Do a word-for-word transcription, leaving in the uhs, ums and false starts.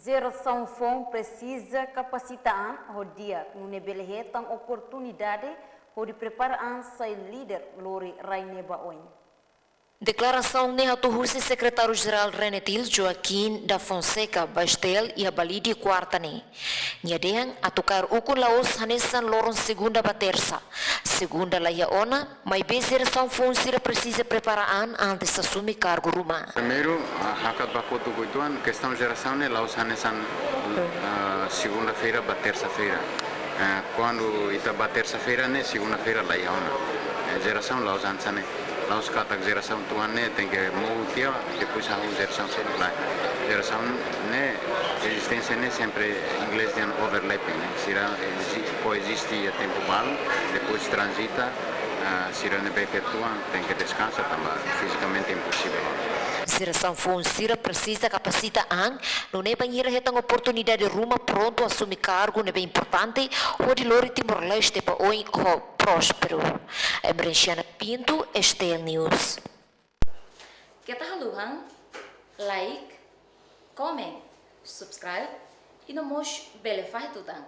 Jerasaun foun presiza kapasita an ho di'ak, nune'e bele hetan oportunidade hodi prepara an sai líder lori rai ne'e ba oin. Deklarasaun ne'e hato'o husi Sekretáriu-Jerál RENETIL, Joaquim da Fonseca, ba STL iha Balide, kuarta ne'e. Nia dehan atu kaer ukun la'ós hanesan loron segunda ba tersa. Segunda laiha ona, maibé jerasaun foun sira presiza prepara an antes asume kargu ruma. Primeiru, ah, hakat ba kotuk uitoan, kestaun jerasaun ne'e la'ós hanesan, ah, segunda-feira ba tersa-feira. Ah, kuandu ita ba tersa-feira ne'e, segunda-feira laiha ona. Eh, jerasaun la'ós hanesan ne'e. La'ós katak jerasaun tuan ne'e tenke mout tiha, depois hahú jerasaun seluk, lae. Jerasaun ne'e, ezisténsia ne'e sempre inglés dehan overlapping, ne'e. Sira, eh, ezi-, koeziste iha tempu balu, depois tranzita, ah, sira ne'ebé ke tuan tenke deskansa tanba fizikamente imposivel. Jerasaun foun sira presiza kapasita an, nune'e bainhira hetan oportunidade ruma prontu asume kargu ne'ebé importante hodi lori Timor-Leste ba oin ho prósperu. Emerenciana Pinto, STL News. Keta haluhan like, comment, subscribe, i no mós bele fahe tutan.